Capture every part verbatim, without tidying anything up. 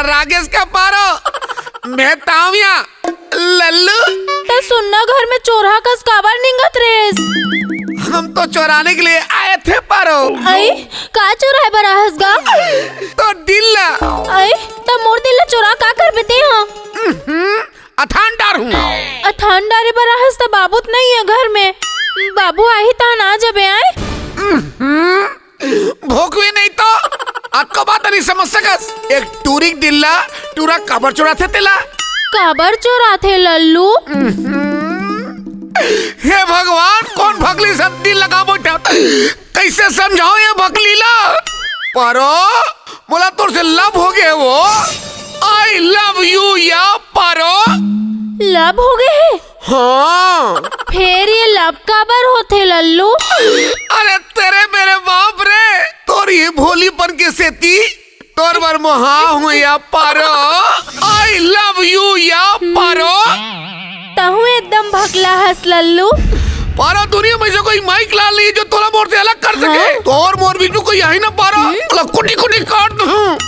रागेस का पारो, मैं तांव या लल्लू। त सुन्ना घर में चोरहा कस काबर निंगत रेस? हम तो चोराने के लिए आए थे पारो। आई, का चोराए बर आहस गा? तो दिल ला। आई, त मोर दिल ला चोरा का करबे ते हा? हम्म, अथान डार हूँ। अथान डारे बर आहस त बाबू त नहीं है घर में। बाबू आही त ना जबे आए। हम्म, भोकवे नहीं तो। अतको बात नहीं समझ सकस। एक टूरी के दिल ला टूरा काबर चोराथे तेला? काबर चोराथे लल्लू? हम्म। हे भगवान, कौन भगली सब दिल लगा बैठा? कैसे समझाओ ये भगली ला? पारो, मोला तोर से love हो गए वो। I love you या पारो। Love हो गए है? हाँ। फेर ये love काबर होथे लल्लू? अरे तेरे मेरे बाप रे, तोर ये भोलीपन के सेती तोर बर मोहा हूँ या पारो। I love you या पारो। तहूँ एकदम भकला हस लल्लू। पारो, दुनिया में से कोई माइक लाल नहीं है जो तोला मोर से अलग कर सके। हाँ? तोर मोर बीच में कोई आई ना पारो, तोला कुटी कुटी काट दूँ।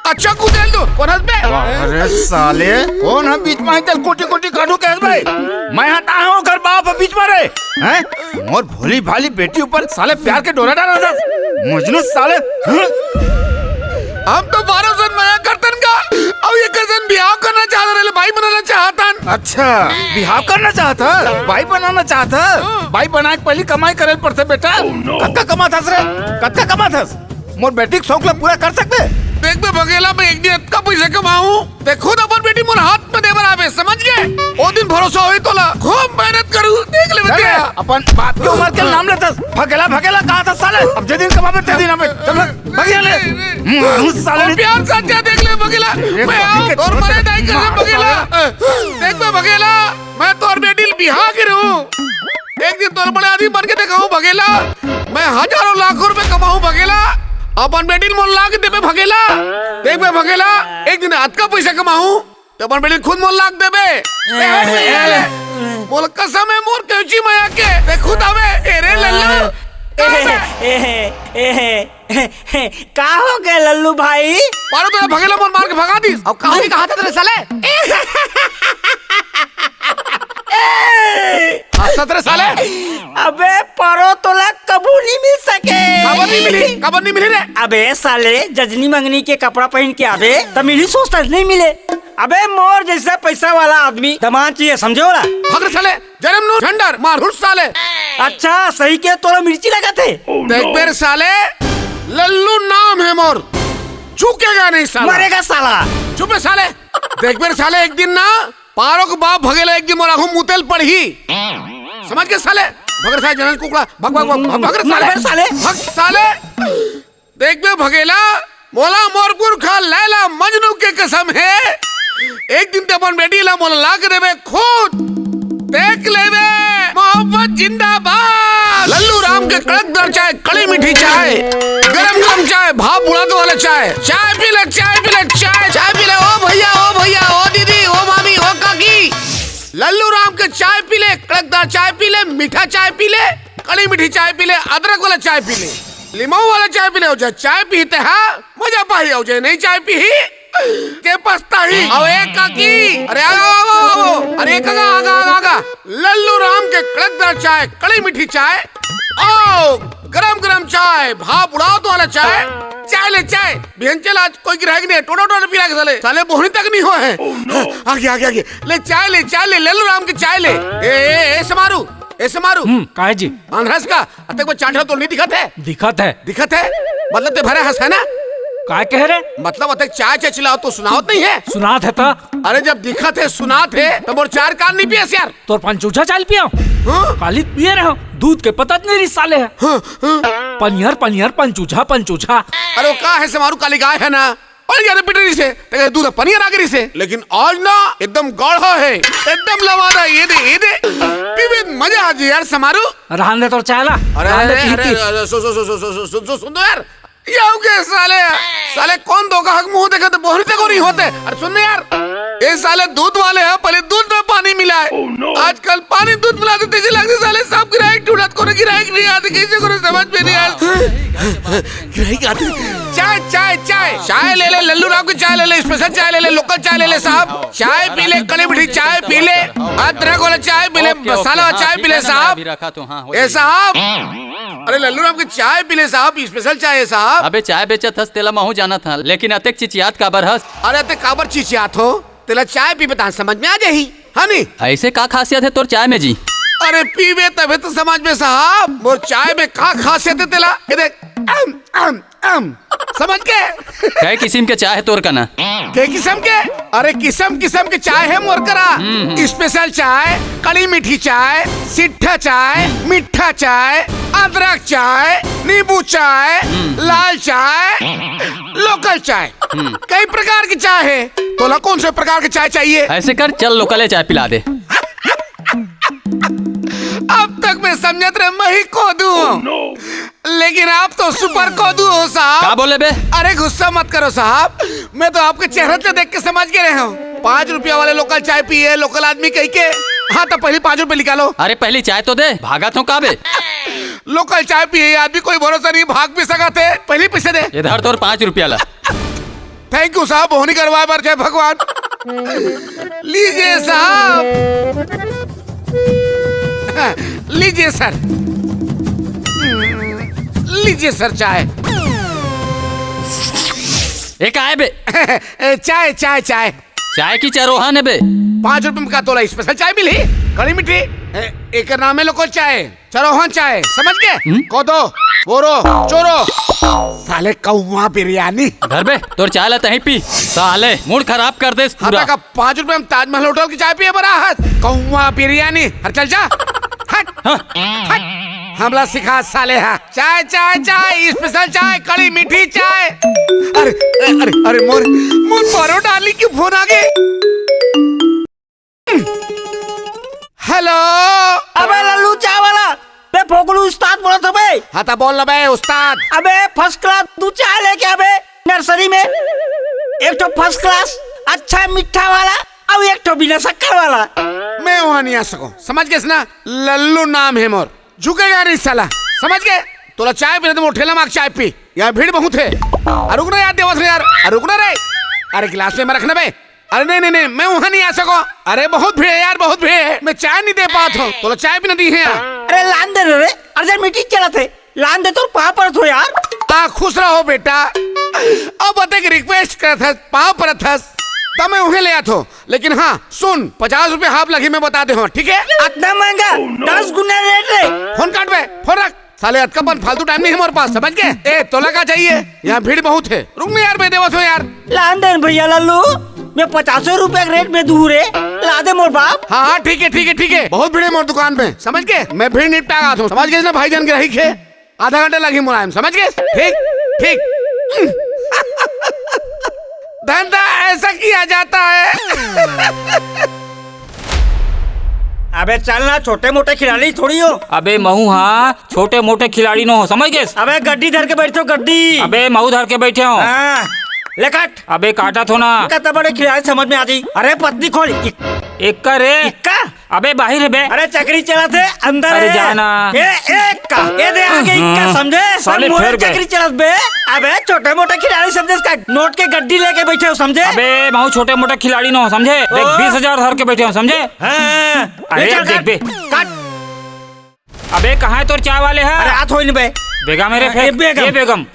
अच्छा कुदेल दो, कौन हस बे? अरे साले, कौन हम बीच में आई तेल कुटी कुटी काटू कस बे? मैं हूँ ओकर बाप बीच में रे। हैं? मोर भोली भाली बेटी ऊपर साले प्यार के डोरा डाला था। मजनू साले। हं? हम तो बारह जन मया करतन का, अउ एक जन बिहाव करना चाहत रहे, बाई बनाना चाहतन। अच्छा, बिहाव करना चाहत ह? बाई बनाना चाहत ह? बाई बनाए के पहली कमाई करे पड़थे बेटा। कतका कमात हस रे? कतका कमात हस? मोर बेटी के शौक ला पूरा कर सकबे? देख बे भगेला, मैं एक दिन अतका पैसा कमाऊं, ते खुद अपन बेटी मोर हाथ में दे बर आबे, समझ गए? ओ दिन भरोसा होई तोला, खूब मेहनत करू, देख ले चल बे, बेटा। अपन बाप के उम्र के नाम लेतस, भगेला भगेला कहा था साले। अब जे दिन कमाबे ते दिन आबे। चल भाग, भाग यहाँ ले। मुंह साले और ने प्यार साथ जा, देख ले भगेला। मैं कभी आओ, के तोर तोर मरे नहीं कर मार भगेला। साले। देख बे भगेला, मैं तोर बेटी ल बिहा के रहूं। एक दिन तोर बड़े आदमी बन के देखाऊं भगेला। मैं हजारों लाखों रुपए कमाऊं भगेला। अपन बेटी ल मोर ला के देबे भगेला। देख बे भगेला, एक दिन अतका पैसा कमाऊं, त अपन बेटी ल खुद मोर ला के देबे। ए, ए, ए, मोर कसम है मोर केवची मया के। ते खुद आवे, ए रे लल्लू। ए, ए, ए, ए, का हो गए लल्लू भाई? मारो तो भगेला मोर मार के भगा दिस। अब कहानी कहा था तेरे साले? हंसत रे साले। अबे परो तोला कबू नहीं मिल सके। कबर नहीं मिली, कबर नहीं मिली रे। अबे साले, जजनी मंगनी के कपड़ा पहन के आबे, त मिली सोचता नहीं मिले। अबे मोर जैसा पैसा वाला आदमी दमांद चाहिए, समझे वाला? भग रे साले, जन्म नो झंडर, मारहुर साले। अच्छा, सही के तोला मिर्ची लगा थे? देख बे रे साले, लल्लू नाम है मोर, झुकेगा नहीं साला। मरेगा साला। चुप बे साले। देख बे रे साले, एक दिन ना पारो के बाप भगेला, एक दिन मोर आंखों मुतेल पड़ही। समझ के साले? भग रे साले, जनन कुकड़ा, भग, भग, भग, भग, भग रे साले। मर बे साले। भग साले। देख बे भगेला, मोला मोर पुरखा लैला मजनू के कसम है, एक दिन ते अपन बेटी ला मोला ला के देबे खुद। देख लेबे, मोहब्बत जिंदाबाद। लल्लू राम के कड़कदार चाय, कड़ी मीठी चाय, गरम गरम चाय, भाप उड़ाने वाला चाय, चाय पी ले, चाय पी ले, चाय, चाय पी ले, ओ भैया, ओ भैया, ओ दीदी, ओ मामी, ओ काकी। लल्लू राम के चाय पी ले, कड़कदार चाय पी ले, मीठा चाय पी ले, कड़ी मीठी चाय पी ले, अदरक वाला चाय पी ले, लीमऊ वाला चाय पी ले, अउ जे चाय पीही ते हा मजा पाही, अउ जे नहीं चाय पीही ते पछताही। अउ ए काकी, अरे आ, आ, आ, आ, आ, अरे ए काका, आगा, आगा, आगा। लल्लू राम के कड़कदार चाय, कड़ी मीठी चाय, अउ गरम गरम चाय, भाप उड़ावत वाला चाय, चाय ले चाय। बिहन चल आज कोई गिराहक नहीं है, टोटो टोटो पी लागे साले, साले बोहनी तक नहीं हुआ है। आगे, आगे, आगे, ले चाय ले, चाय ले, लल्लू राम के चाय ले। ए, ए, ए, समारू, ए समारू। हम्म, काहे जी? आंधरस का, अतक में चांठा तो नहीं दिखत है? दिखत है। दिखत है? मतलब ते भरे हंस है ना? काय कह रहे? मतलब अतक चाय चाय चिल्लाओ तो सुनावत नहीं है? सुनात है ता। अरे जब दिखत है, सुनात है, तो मोर चार कान नहीं पियस यार। तोर पंचूझा चाय पिया? हाँ? काली पिए रहे, दूध के पता नहीं रही साले है। हाँ, हाँ। पनियर, पनियर, पंचूझा, पंचूझा। अरे वो का है समारू, काली गाय है ना? और यार बेटे से, ते दूध पनियर आ गई से, लेकिन आज ना एकदम गाढ़ा है, एकदम लवादा, ये दे, ये दे। पीबे मजा आ जाए यार समारू। रहन दे तोर चाय ला, अरे, रहन दे अरे, पी, अरे, पी। अरे, सु-, सु-, सुन तो यार, ये हो गए साले, साले कौन धोखा हक मुंह देखे तो बोहरी तक नहीं होते। अरे सुन ना यार, ये साले दूध वाले हैं, पहले दूध में पानी मिलाए, आजकल पानी दूध मिला देते जी लगते साले, सब गिराहक टूटत कोनो गिराहक नहीं आते, कैसे कोनो समझ में नहीं आते। गिराहक आते। चाय, चाय, चाय, चाय ले ले, लल्लू राम की चाय ले ले, स्पेशल चाय ले ले, लोकल चाय ले ले साहब। चाय पी ले, कड़ी मीठी चाय पी ले, अदरक वाला चाय पी ले, मसाला वाला चाय पी ले साहब। ए साहब, अरे लल्लू राम की चाय पी ले साहब, स्पेशल चाय है साहब। अबे चाय बेचत हस तेला महू जानत हंव, लेकिन अतेक चिचियात काबर हस? अरे अतेक काबर चिचियात हो? तेला चाय पीबे त समझ में आ जाही, है नी? ऐसे का खासियत है तोर चाय में जी? अरे पीबे तभे तो समझ में साहब, मोर चाय में का खासियत है तेला। ये देख, अम, अम, अम। समझ के? कई किसिम के चाय है तोर कना? कई किसिम के? अरे किसिम किसिम के चाय है मोर करा। हम्म, हम्म। स्पेशल चाय, कड़ी मीठी चाय, सिट्ठा चाय, मीठा चाय, अदरक चाय, नींबू चाय, हम्म। लाल चाय, लोकल चाय। हम्म। कई प्रकार के चाय है, तोला कौन से प्रकार के चाय चाहिए? ऐसे कर, चल लोकल चाय पिला दे। अब तक मैं समझत रहे मैं ही कोदू हूँ, लेकिन आप तो सुपर कोदू हो साहब। का बोले बे? अरे गुस्सा मत करो साहब, मैं तो आपके चेहरा से देख के समझ के रहे हूँ। पाँच रुपया वाले लोकल चाय पिए, लोकल आदमी कह के। हाँ, तो पहली पाँच रुपया निकालो। अरे पहली चाय तो दे, भागत हो का बे? लोकल चाय पिए आदमी कोई भरोसा नहीं, भाग भी सकत है। पहली पैसे दे। इधर तोर पाँच रुपया ला। थैंक यू साहब, बोहनी करवाए बर, जय भगवान। लीजिए साहब, लीजिए सर, लीजिए सर चाय। ए, का है बे? ए, चाय, चाय, चाय। चाय की चरोहन है बे? पाँच रुपए में का तोला स्पेशल चाय मिली, कड़ी मीठी। ए, एकर नाम है लोकल चाय। चलो हाँ चाय, समझ गए? हम्म? कोदो, बोरो, चोरो, साले कौवा बिरयानी। धर बे, तोर चाय ला तहीं पी। साले, मूड खराब कर देस हाँ, पूरा। तका पाँच रुपए में ताजमहल होटल की चाय पिए बर आहत। कौवा बिरयानी, हर चल जा। हट, हाँ। हट। हमला सिखा साले हा। चाय, चाय, चाय, स्पेशल चाय, कड़ी मीठी चाय। अरे, अरे, अरे, अरे, मोर, मोर परोटा वाली के फोन आ गए। हेलो। अबे लल्लू चाय वाला, बे फोकलू उस्ताद बोलत हंव बे। हाँ त बोल ना बे उस्ताद। अबे फर्स्ट क्लास दू चाय लेके आ बे नर्सरी में। एक ठो फर्स्ट क्लास अच्छा मीठा वाला अउ एक ठो बिना शक्कर वाला। मैं वहाँ नहीं आ सकूँ, समझ गेस ना? लल्लू नाम है मोर, झुकेगा नहीं साला, समझ गे? तोला चाय पीना हे त मोर ठेला मा आके चाय पी, यहाँ भीड़ बहुत है। अरे रुक ना यार, देवत रे यार, अरे रुक ना रे, अरे गिलास में रखना बे। अरे नहीं, नहीं, नहीं, मैं वहाँ नहीं आ सकूँ। अरे बहुत भीड़ है यार, बहुत भीड़ है, मैं चाय नहीं दे पात हूँ। तोला चाय भी नहीं दी है यार। अरे लान दे रे, अर्जेंट मीटिंग चलत हे, लान दे, तोर पाँव परत हों यार। आ, खुश रहो बेटा। अब अतेक रिक्वेस्ट करत हस, पाँव परत हस, त मैं उहें ले आत हूँ। लेकिन हाँ, सुन, पचास रुपया हाफ लगही, मैं बता दे हूँ, ठीक है? अतना महंगा? दस गुना रेट रे। फोन काट बे, फोन रख। साले अतका पन फालतू टाइम नहीं है मोर पास, समझ गे? ए, तोला का चाहिए? यहाँ भीड़ बहुत है। रुक ना यार, मैं देवत हूँ यार। लान दे न भैया लल्लू, मैं पचासो रुपया के रेट में दूँ रे। ला दे मोर बाप। हाँ, हाँ, ठीक है, ठीक है, ठीक है। बहुत भीड़ है मोर दुकान में, समझ गे? मैं भीड़ निपटा के आत हूँ, समझ गेस ना भाईजान, गिराहक है। आधा घंटा लगही मोला आए में, समझ गेस? ठीक, ठीक। धंधा ऐसा किया जाता है। अबे चल ना, छोटे मोटे खिलाड़ी थोड़ी हों। अबे महूँ हा छोटे मोटे खिलाड़ी नो हों, समझ गेस? अबे गड्डी धर के बैठे हों, गड्डी। अबे महूँ धर के बैठे हों। हाँ, ले काट। अबे काटत हों ना। कतना बड़े खिलाड़ी समझ में आ जाही। अरे पत्नी खोल। इक- इक्का रे। इक्का? अबे बाहिर हे बे। अरे चकरी चलत हे, अंदर अरे हे। जा ना। ए, ए, इक्का, ए दे आगे इक्का, हाँ। समझे? साले सब मोरे फेर गए। चकरी चलत बे। अबे छोटे मोटे खिलाड़ी समझे, इसका नोट के गड्डी लेके बैठे हों, समझे? अबे महूँ छोटे मोटे खिलाड़ी नो हों, समझे? देख ओ। बीस हजार धर के बैठे हों, समझे? हाँ। अरे ले चल, देख काट, बे। काट। अबे कहाँ हे तोर चाय वाले हा? अरे आत होही न बे। बेगम हे रे ए, फेर। बेगम। ये बेगम।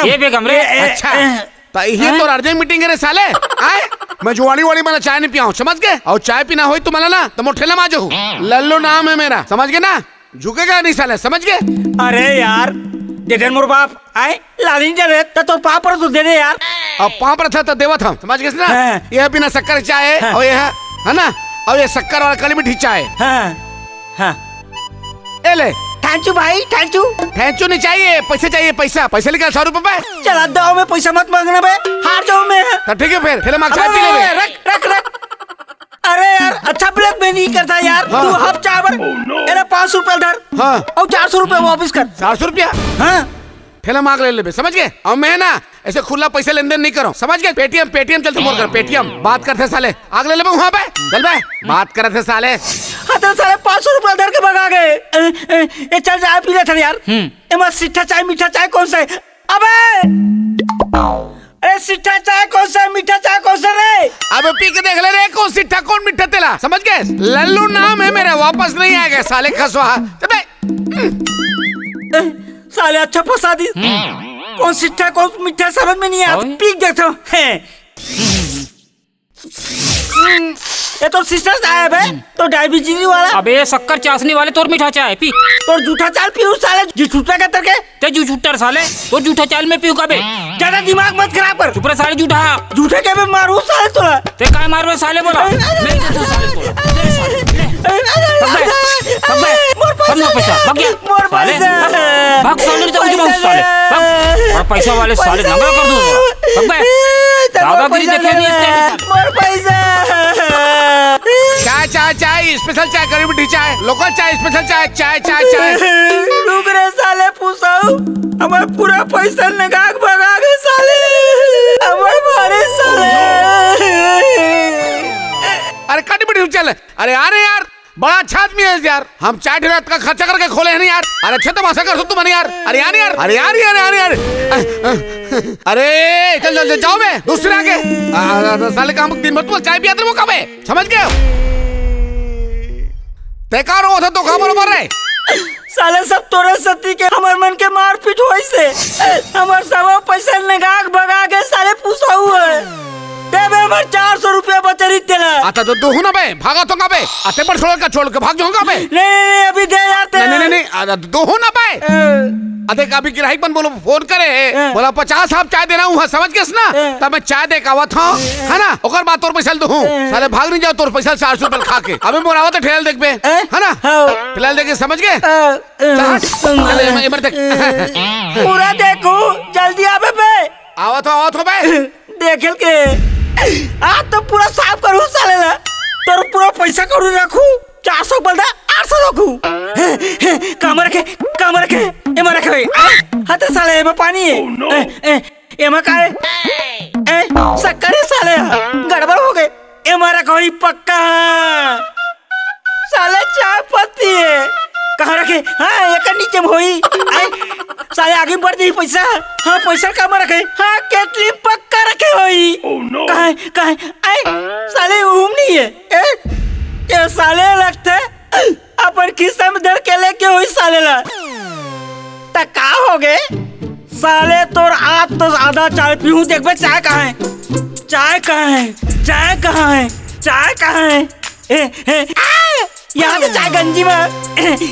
ए, बेगम रे। ए, ए, अच्छा। ए, त इही हाँ? तोर अर्जेंट मीटिंग हे रे साले? आय? मैं जुआड़ी वाड़ी वाला चाय नहीं पियाऊँ, समझ गे? अउ चाय पीना होही तुम्हला ना, त मोर ठेला मा आ जाहू। लल्लू नाम है मेरा, समझ गे ना? झुकेगा नहीं साले, समझ गे? अरे यार, दे दे न मोर बाप, आय? लानी दे रे, त तोर पाँव परत हों, दे दे यार। अब पाँव परत हंव त देवत हंव, समझ गेस ना? हाँ। ये बिना शक्कर चाय हे, हाँ। अउ ये हे, है ना? अउ ये शक्कर वाला कली मीठी चाय हे। हाँ, हाँ। ए ले। Thank you भाई, thank you। Thank you नहीं चाहिए, पैसे चाहिए, पैसा। पैसे निकाल, सौ रुपया बे। चल, हार जाहूँ मैं, पैसा मत मांगना बे, हार जाहूँ मैं। त ठीक है फेर, ठेला मा चाय पी ले बे। अबे, रख, रख, रख। अरे यार, अच्छा blackmail नहीं करता यार। हाँ। तू हाफ चाय बर, अरे पाँच सौ रुपया धर। हाँ। अउ चार सौ रुपया वापस कर। चार सौ रुपया? हाँ। ठेला मा आग ले लेबे, समझ गे? अउ मैं ना ऐसे खुला पैसा लेन देन नहीं करंव, समझ गे? Paytm, Paytm चलथे मोर घर, Paytm। बात करथे साले, आग ले लेबे वहाँ पे, चल बे, बात करथे साले। हाँ, तेरे साले पाँच सौ रुपया धर के भगा गए। ए, ए, ए, चल, चाय पी लेथन यार। हम्म। एमा सिट्ठा चाय, मीठा चाय कौन सा है? अबे, अरे सिट्ठा चाय कौन सा है, मीठा चाय कौन सा रे? अबे पी के देख ले रे, कौन सिट्ठा कौन मीठा तेला, समझ गए? लल्लू नाम है मेरा, वापस नहीं आएगा साले खसवा। चल बे। ए, साले अच्छा फंसा दी। कौन सिट्ठा कौन मीठा समझ में नहीं आया। ओए। पी के देखता हूँ। हैं। ये तो सिस्टर साहब है, तो डायबिटीज वाला। अबे ये शक्कर चाशनी वाले तोर मीठा चाय पी। तोर जूठा चाय पीऊ साले, जी छुट्टा के तरके। ते जू छुट्टा रे साले, तोर जूठा चाय मैं पीऊ का बे? ज्यादा दिमाग मत खराब कर। चुप रे साले जूठा। जूठे के बे मारू साले तोला। ते काय मारबे साले बोला? अरे, अरे, ले दे तू साले तोला। ले साले, ले। अरे, अरे, भाग बे, अरे, भाग बे। मोर सब मोर पैसा, पैसा, भाग गया। मोर साले, पैसा। भाग साले, जाओ, जाओ, पैसा साले। दे। भाग। बड़ा पैसा वाले साले, पैसा नंगा कर दूंगा। दे। भाग बे। ए, तो दादागिरी मोर पैसा देखे नहीं दे। इसने। मोर पैसा। चाय, चाय, चाय, स्पेशल चाय, कड़ी मीठी चाय, लोकल चाय, स्पेशल चाय, चाय, चाय, चाय। रुक रे साले फुसाऊ, हमर पूरा पैसा नंगा के भगा गे साले, हमर मारे साले। अरे कड़ी मीठी चल, अरे आ रे यार, बड़ा अच्छा आदमी है यार। हम चाय ठेला का खर्चा करके खोले हैं ना यार। अरे अच्छे तमाशा कर तुम यार। अरे यार यार, अरे यार यार, यार यार। अरे चल चल चल, जाओ बे, दूसरे आके। आ, आ, आ, साले का हम दिन भर तुम चाय पियाते रहो बे, समझ गए? ते का रो था तो खबर ऊपर रे। साले सब तोरे सती के हमर मन के मारपीट होइसे। हमर सब पैसा नंगा के भगा के साले फुसाऊ है। दे बे हमर चार सौ रुपया बचरी तेला। आता तो दो ना बे, भागा तो ना बे। आते पर छोड़ का छोड़ के भाग जाऊंगा बे। नहीं, नहीं, नहीं, अभी दे यार तेला। नहीं, नहीं, नहीं, नहीं, आता दो ना बे। ए। अरे अभी गिराही बन बोलो, फोन करे। ए। बोला पचास आप चाय देना हूँ, समझ गए ना? ए। तब मैं चाय दे के आवत हूँ, है ना? ओकर बाद तोर पैसा दो हूँ। ए। साले भाग नहीं जाओ, तोर पैसा चार सौ रुपया खा के। अबे मोर आवत ठेल देख बे, ए। है ना? हाँ। फिलहाल देखे, समझ गए? ए। चल, हट। चल, ये मर, ये मर देख। पूरा देखू, जल्दी आबे बे। आवत हो, आवत हो बे। देखेल के। आज तो पूरा साफ करू साले ला। तोर पूरा पैसा करू रखू। चार सौ बलदा आठ सौ रखू। कमर के, कमर के। एमा रखे भाई। आ, हते साले, एमा पानी है। Oh, no। ए, ए, एमा का है? ए, शक्कर है साले। गड़बड़ हो गए। एमा रखो ही पक्का। साले चाय पत्ती है। कहाँ रखे? हाँ, एकर नीचे में होई। आए, साले आगे में बढ़ जाई पैसा। हाँ, पैसा का में रखे? हाँ, केतली में पक्का रखे होई। Oh, no। कहाँ है? कहाँ है? आए, साले ऊम नहीं है। ए, ये साले लगते अपन खिस्सा में धर के लेके होई साले ला। त का हो गे? साले तोर आज तो आधा चाय पीहूं, देखबे चाय कहाँ है? चाय कहाँ है? चाय कहाँ है? चाय कहाँ है? ए, ए, आ! यहाँ दे चाय गंजी में।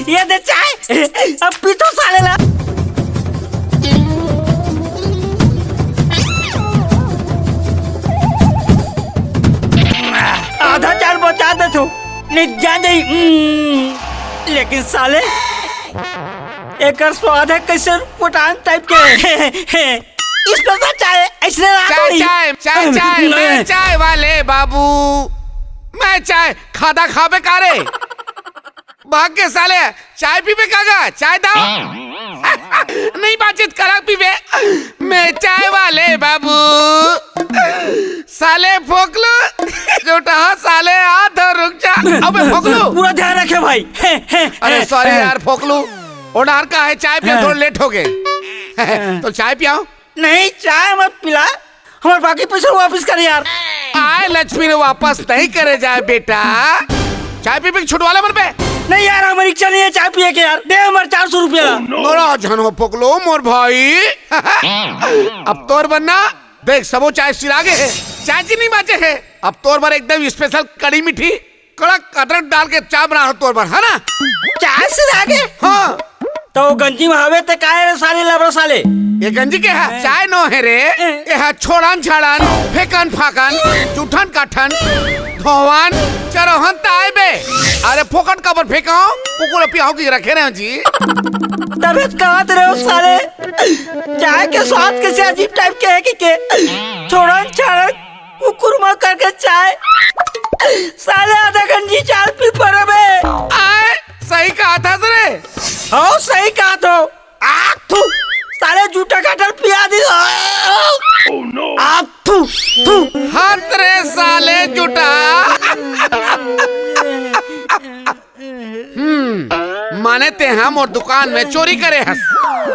ये दे चाय। अब पी तो साले ला। आधा चाय बचा दे तू। नहीं जान जाई। हम्म, लेकिन साले, एकर स्वाद है कैसे पोटान टाइप के। स्पेशल चाय, ऐसे ना चाय, थोड़ी। चाय, चाय, चाय, मैं मैं चाय वाले बाबू, मैं चाय, खादा खाबे का रे? भाग के साले, चाय पीबे का गा? चाय दाओ। नहीं बातचीत करा पीबे। मैं चाय वाले बाबू। साले फोकलू। झूठा साले, आ तो रुक जा। अबे फोकलू। पूरा ध्यान रखे भाई। हे, हे, अरे हे, सॉरी हे। यार फोकलू। ओनार का है चाय पिया, हाँ। थोड़ा लेट हो गए। तो चाय पियाओ। नहीं, चाय मत पिला, हमारे बाकी पैसे वापस कर यार। आए लक्ष्मी ने वापस नहीं करे जाए बेटा। चाय पी पी के छुटवा ले मन पे। नहीं यार, हमारी इच्छा नहीं है चाय पिए के यार, दे हमारे चार सौ रुपया। नाराज हन हो फोकलू मोर भाई। अब तोर बनना देख, सबो चाय सिरा गे हे, चाय चीनी बाचे हे। अब तोर बर एकदम स्पेशल कड़ी मीठी कड़क अदरक डाल के चाय बना हो तोर बर, है ना? चाय सिरा गे? हाँ। तो वो गंजी में हवे ते काय रे साले लबरा साले? ये गंजी के है? हैं? चाय नो है रे। हैं? ये है छोड़न छाड़न, फेंकन फाकन, जूठन काठन, धोवन, चरोहन ताय बे। अरे फोकट काबर फेंकाओ? कुकुर पियाओ की रखे रहे हो जी। तबे तो कहत रहे हो साले, चाय के स्वाद कैसे अजीब टाइप के है कि के? छोड़न छाड़न कुकुर माँ करके चाय। साले आधा घंटी चाय पी पर बे। आए, सही कहा था रे। हो, सही कहा तो। आ, थू, साले जूठा काठर पिया दी। आ, थू, थू। हाथ रे साले जूठा। माने तेहा मोर दुकान में चोरी करे हस,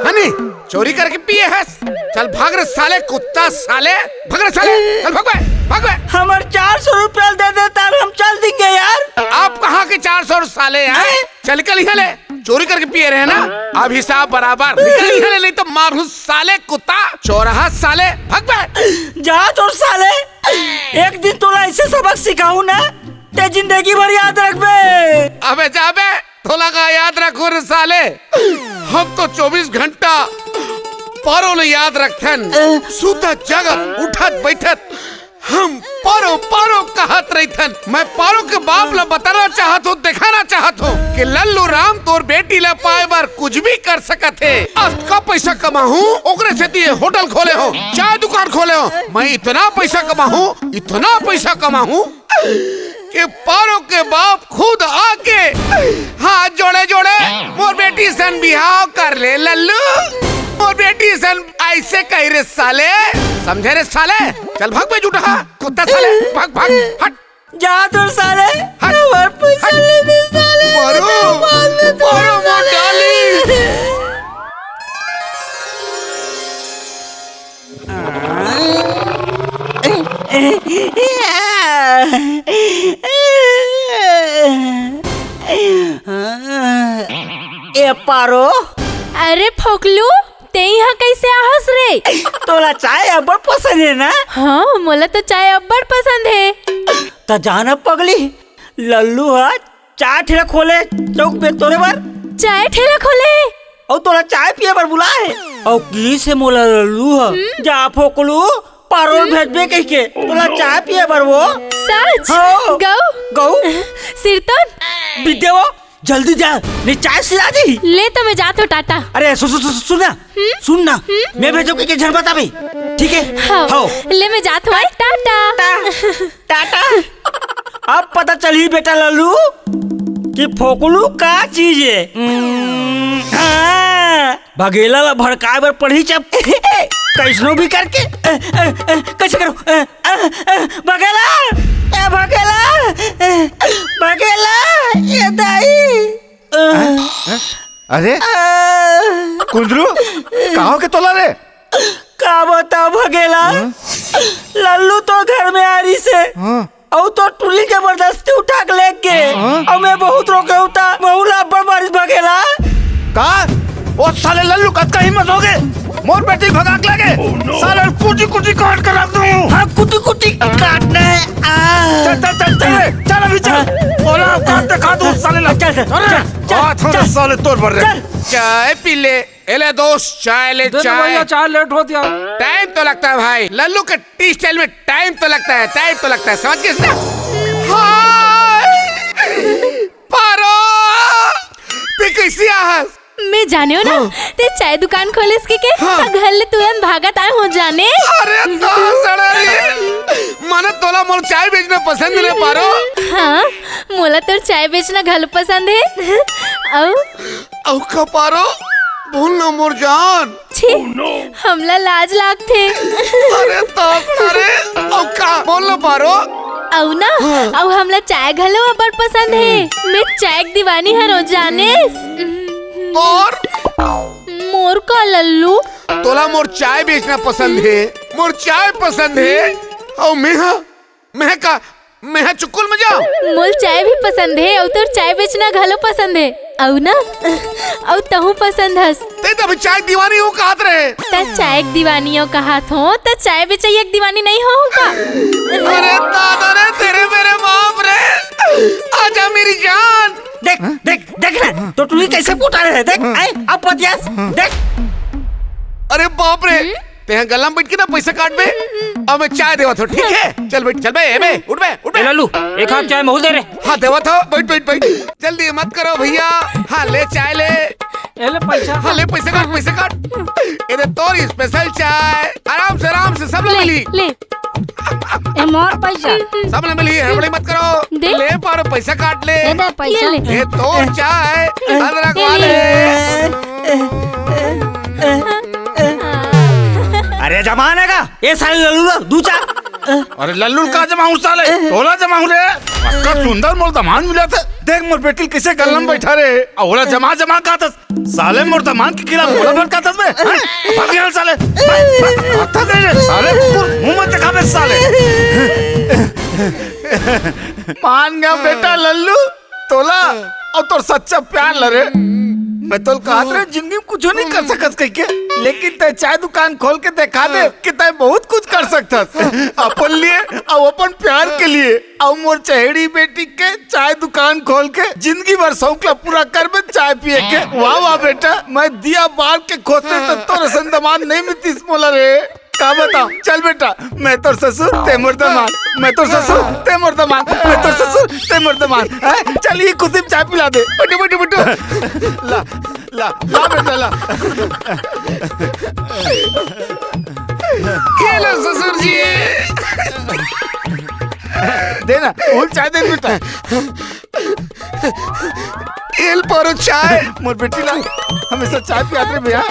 है नी? चोरी करके पिए हस। चल भाग रे साले, कुत्ता साले, भाग रे साले, चल भाग बे, भाग बे। हमर चार सौ रुपया दे दे, तब हम चल देंगे यार। अब कहाँ के चार सौ साले यार? हैं? चल निकल यहाँ ले, चोरी करके पिए रहे ना, अब हिसाब बराबर। निकल यहाँ ले, नहीं तो मारू साले, कुत्ता चौराहा साले, भाग बे। जा तोर साले, एक दिन तोला ऐसे सबक सिखाऊ ना, ते जिंदगी भर याद रखबे। अबे जा बे, तोला का याद रखो रे साले। हम तो चौबीस घंटा पारो ले याद रखथन। सूतत जागत, उठत बैठत हम पारो पारो कहत रहिथन। मैं पारो के बाप ला बताना चाहत हूँ, दिखाना चाहत हूँ कि लल्लू राम तोर बेटी ला पाए बर कुछ भी कर सकत हे। अतका पैसा कमाहूँ, ओकरे सेती ये होटल खोले हो, चाय दुकान खोले हो। मैं इतना पैसा कमाहूँ, इतना पैसा कमाहूँ कि पारो के बाप खुद आके हाथ जोड़े जोड़े मोर बेटी सन बिहाव कर ले लल्लू, मोर बेटी सन ऐसे कही रे साले, समझे रे साले? चल भाग बे जूठा कुत्ता साले, भाग भाग, हट। जा तोर साले, हट, हमार पैसा हट। ले दे साले, मारो, मार दे तोर मारो, मार साले। डाली। ए पारो। अरे फोकलू, ते इहाँ कैसे आहस रे? तोला चाय अब्बड़ पसंद हे ना? हाँ, मोला तो चाय अब्बड़ पसंद हे। त जाना पगली, लल्लू ह चाय ठेला खोले चौक पे तोरे बर। चाय ठेला खोले? अउ तोला चाय पिए बर बुलाए हे। अउ किहिस हे मोला लल्लू ह, हम्म? जा फोकलू, पारो ल भेजबे कहिके तोला चाय पिए बर वो। सच? हाँ। गऊ? गऊ? सिरतोन? बिद्या वो, जल्दी जा, नहीं चाय सिरा जाही। ले तो मैं जात हूँ, टाटा। अरे सु-, सु-, सु-, सुन ना, हम्म? सुन ना, हम्म? मैं भेजो कहिके झन बताबे, ठीक है? हाँ, हाँ। ले मैं जात हूँ, टाटा। टा-, टाटा। अब पता चलही बेटा लल्लू कि फोकलू का चीज हे। हम्म, हाँ। भगेला ला भड़काए बर पड़ही जब कैसनो भी करके। अ, अ, अ, कैसे करो? अ, अ, अ, भगेला, ए भगेला, अ, भगेला, ए दाई। अ, अ, अरे, अ, कुंदरू, कहाँ के तोला रे? का बताओ भगेला, हाँ? लल्लू तो घर में आ रहिसे। हाँ। अउ तो टुरी जबरदस्ती उठा के लेग गे। हाँ? अउ मैं बहुत रोके हूँ त महू ला अब्बड़ मारिस भगेला। का? ओ साले लल्लू, कतका हिम्मत होगे? मोर बेटी भगा के लेगे? साले कुटी कुटी काट के रख दूँ। हाँ, कुटी कुटी काटना है। आ। चल, चल, चल, चल रे, चल अभी चल। हाँ। ओला औकात दिखा दूँ साले ला। चल, चल, अरे, चल, चल, आ, थोड़ा चल। साले तोर बर रे। चल। चाय पी ले। ए ले दोस्त, चाय ले, दे दो चाय। भैया, चाय लेट होत यार। टाइम तो लगता है भाई, लल्लू के टी स्टाइल में टाइम तो लगता है, टाइम तो लगता है, समझ गेस ना? हाय! पारो! ते कैसे आहस? मैं जाने हो ना, हाँ। ते चाय दुकान खोलेस के, के? हाँ। त घर ले तुरंत भागत आए हो जाने। अरे तो सड़ा रे। माने तोला मोर चाय बेचना पसंद नहीं पारो? हाँ, मोला तोर चाय बेचना घलो पसंद हे। अउ अउ का पारो? बोल ना मोर जान। छी, हमला लाज लागथे। अरे तो, अरे, अउ का? बोल ना पारो। अउ ना, हाँ। अउ हमला चाय घलो अब्बड़ पसंद हे। हम्म। मैं चाय के दीवानी हरों जानेस। तोर? मोर का लल्लू? तोला मोर चाय बेचना पसंद हे, मोर चाय पसंद हे। अउ मैं हा मैं का, मैं हा चुकुल में जाऊं? मोल चाय भी पसंद हे, अउ तोर चाय बेचना घलो पसंद हे। अउ ना, अउ तहूं पसंद हस। ते तभी चाय दीवानी हो कहत रहे। त चाय के दीवानी हो कहत हो, त चाय बेचैया के दीवानी नहीं हो का? अरे दादा रे, तेरे मेरे बाप रे, आजा मेरी जान। देख, देख, देख ना, तो टुरी कैसे पोटा रहे, देख, आए, अब पतियास, देख। अरे बाप रे, तेहा गल्ला में बैठ के ना पैसा काटबे। अब मैं चाय देवत हो, ठीक है? चल बैठ, चल बे, ए बे, उठ बे, उठ बे। ए लालू, एक हाथ चाय महू दे रे। हाँ, देवत हो, बैठ, बैठ, बैठ। जल्दी मत करो भैया। हाँ, ले चाय ले। ए ले पैसा। हाँ, ले पैसा काट, पैसा काट। ए दे तोर स्पेशल चाय। आराम से, आराम से, सब ले ले, मिली। ले। ए मोर पैसा। सब ले मिली, हड़बड़ी मत करो। दे। ले पर पैसा काट ले। ए दे पैसा। ये ले। ए तोर चाय, अदरक ये वाले। ले। अरे जमाने का, ए साले लल्लू ला, दू चार। अरे लल्लू का जमाऊं साले, तोला जमाऊं रे। अतका सुंदर मोल दमांद मिला थे, देख मोर बेटी ल कइसे गल्ला म बइठा रे। अउ ओला जमा जमा कहत हस। साले मोर दमांद के खिलाफ मोला भड़कात हस बे। हैं? भाग यहाँ साले। भाग, भाग, भाग, भाग रे, साले कुकुर, मुंह मत दिखाबे साले। मान गया बेटा लल्लू, तोला अउ तोर सच्चा प्यार ल रे। मैं तोला कहत रहेंव जिंदगी म कुछू नइ कर सकस कहिके, लेकिन तैं चाय दुकान खोल के देखा दे कि तैं बहुत कुछ कर सकथस अपन लिए अउ अपन प्यार के लिए। अउ मोर चहेड़ी बेटी के चाय दुकान खोल के जिंदगी भर शौक ला पूरा करबे चाय पिए के। वाह वाह बेटा, मैं दिया बार के खोजतेंव त तोर असन दमांद नइ मिलतिस मोला रे। का बतावंव? चल बेटा, मैं तोर ससुर, तैं मोर दमांद, मैं तोर ससुर, तैं मोर दमांद, मैं तोर ससुर, तैं मोर दमांद। हैं? चल, ये खुशी म चाय पिला दे। बइठो, बइठो, बइठो। ला, ला, ला बेटा, ला। ये लो ससुर जी। दे ना, फूल चाय दे बेटा। एल पारो चाय। मोर बेटी ला हमेशा चाय पियात रे भैया।